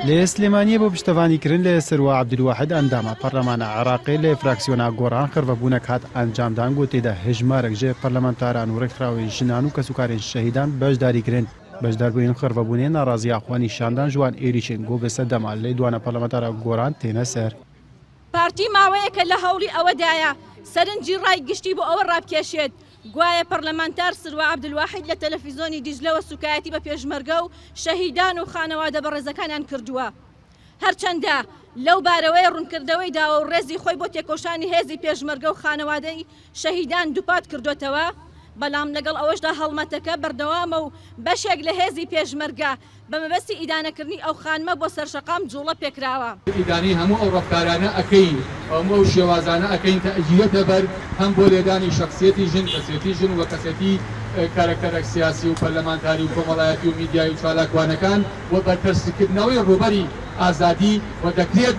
لە سلێمانیە بۆ پشتەوانیکردن لە سروە عەبدولواحید ئەندامە پەرلەمانە عێراقی لە فراکسیۆنا گۆڕان خڕڤەبوونەک هات ئەنجامدان گۆ تێدا هەژمارێک ژێ پەرلەمانتاران و ڕێکخراوەی ژنان و کەسوکارێن شەهیدان بەشداری کرن. بەشداربووین خڕڤەبوونێ ناڕازییا خوە نیشاندان ژوان ئێریشێن گۆ بەسە دەما لێدوانە پەرلەمانتارا گۆران تێنە سەر. پارتی ماوەیەکە لە هەوڵی ئەوەدایە سەرنجی ڕای گشتی بۆ ئەوە ڕابکێشێت گوایە پەرلەمانتار سروە عەبدولواحید لە تەلەفیزۆنی دیجلەوە سوکایەتی بە پێشمەرگە و شەهیدان و خانەوادە بەڕێزەکانیان کردووە. هەرچەندە لەو بارەوەیە ڕوونکردنەوەی داوە و ڕێزی خۆی بۆ تێکۆشانی هێزی پێشمەرگە و خانەوادەی شەهیدان دووپات کردۆتەوە، بەڵام لەگەڵ ئەوەشدا هەڵمەتەکە بەردەوامە و بەشێک لە هێزی پێشمەرگە بە مەبەستی ئیدانەکردنی ئەو خانمە بۆ سەرشەقام جوڵە پێکراوە. ئیدانەی هەموو ئەو ڕەفتارانە ئەکەین و هەموو ئەو شێوازانە ئەکەین کە ئەگیرێتە بەر هەم بۆ لێدانی شەخسیەتی ژن، کەسێتی ژن و کەسێتی کارەکتەرە سیاسی و پەرلەمانتاری و کۆمەڵایەتی و میدیایی و چالاکوانەکان و بەرتەسککردنەوەی ڕووبەری ئازادی و دەکرێت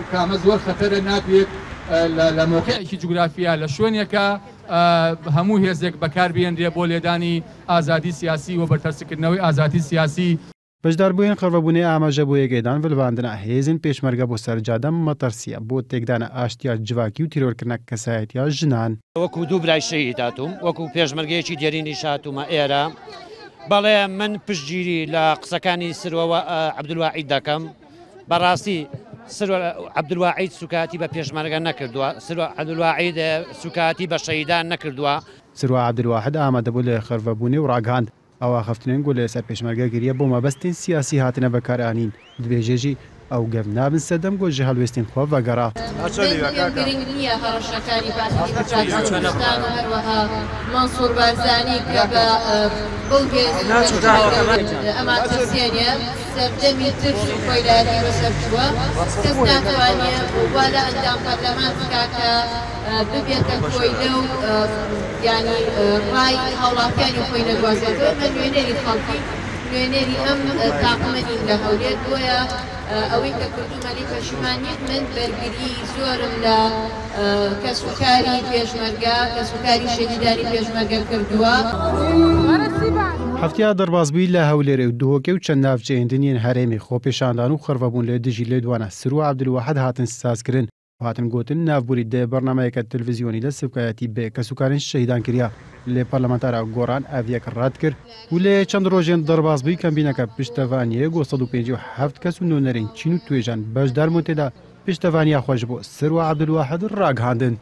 کە ئەمە زۆر خەتەرە ناکرێت لە مەوقعێکی جوگرافیا لە شوێنێکا هەموو هێزێک بەکار بهێنرێ بۆ لێدانی ئازادی سیاسی و بەرتەسککردنەوەی ئازادی سیاسی. بەشداربووێن خڕڤەبوونێ ئاماژە بۆ یەکێدان ڤلڤاندنا هێزێن پێشمەرگە بۆ سەر جادە مەتەرسیە بۆ تێکدانە ئاشتیا جڤاکی و تیرۆرکردنە کەسایەتیا ژنان. وەکو دوو برای شەهید هاتووم، وەکو پێشمەرگەیەکی دێرینیش هاتوومە ئێرە. بەڵێ من پشتگیری لە قسەکانی سروە عەبدولواحید دەکەم. بەڕاستی سروە عەبدولواحید سوکایەتی بە پێشمەرگە نەکردووە، سروە عەبدولواحید سوکایەتی بە شەهیدان نەکردووە. سروە عەبدولواحد ئامادەبوو لە خڕڤەبوونێ و ڕاگهاند، ئەو ئاخفتنێن گۆ لەسەر پێشمەرگە گریە بۆ مەبەستێن سیاسی هاتنە بەکارئانین، دبێژێ ژی ئەو گەڤ نابن سەدەم گۆ ژ هەڵوێستێن خوە ڤەگەڕا. من پێم گرنگ نییە هەڕەشەکانی پارتی دیموکراتی کوردستان و هەروەها مەنسوور بارزانی کە بە بڵ هێز و پێشمەرگە ئەمان ترسێنێ، سەردەمی ترس و کۆیلایەتی بەسەر چووە، کەس ناتوانێ وا لە ئەندام پەرلەمان بکا کە ببێتە کۆیلە و یانی ڕای هاوڵاتیانی خۆی نەگوازێتەوە، ئێمە نوێنەری خەڵکین، نوێنەری ئەم تاقمە نین لە هەولێر، بۆیە ئەوەی کە کردوومە لێی پەشیمان نیم، من بەرگری زۆرم لە کەسوکاری پێشمەرگە، کەسوکاری شەهیدانی پێشمەرگە کردووە. هەفتەیا دەربازبووی لە هەولێرێ و دهۆکێ و چەند ناوچەیێن din yên herêmê xwepêşandan û xirvebûn li dijî lêdwana Sirû Ebdulwahid hatin sazkirin û hatin gotin navborî di bernameyeke televîzyonî de sivkayetî bi kesûkarên şehîdan kiriye. Lê parlamentara Goran ev yek red kir û lê çend rojên derbasbûyî kembîneke piştevaniyê got 157 kes û nûnerên çîn û twêjan beşdar bûn tê de piştevaniya xwe ji bo Sirû Ebdulwahid ragihandin.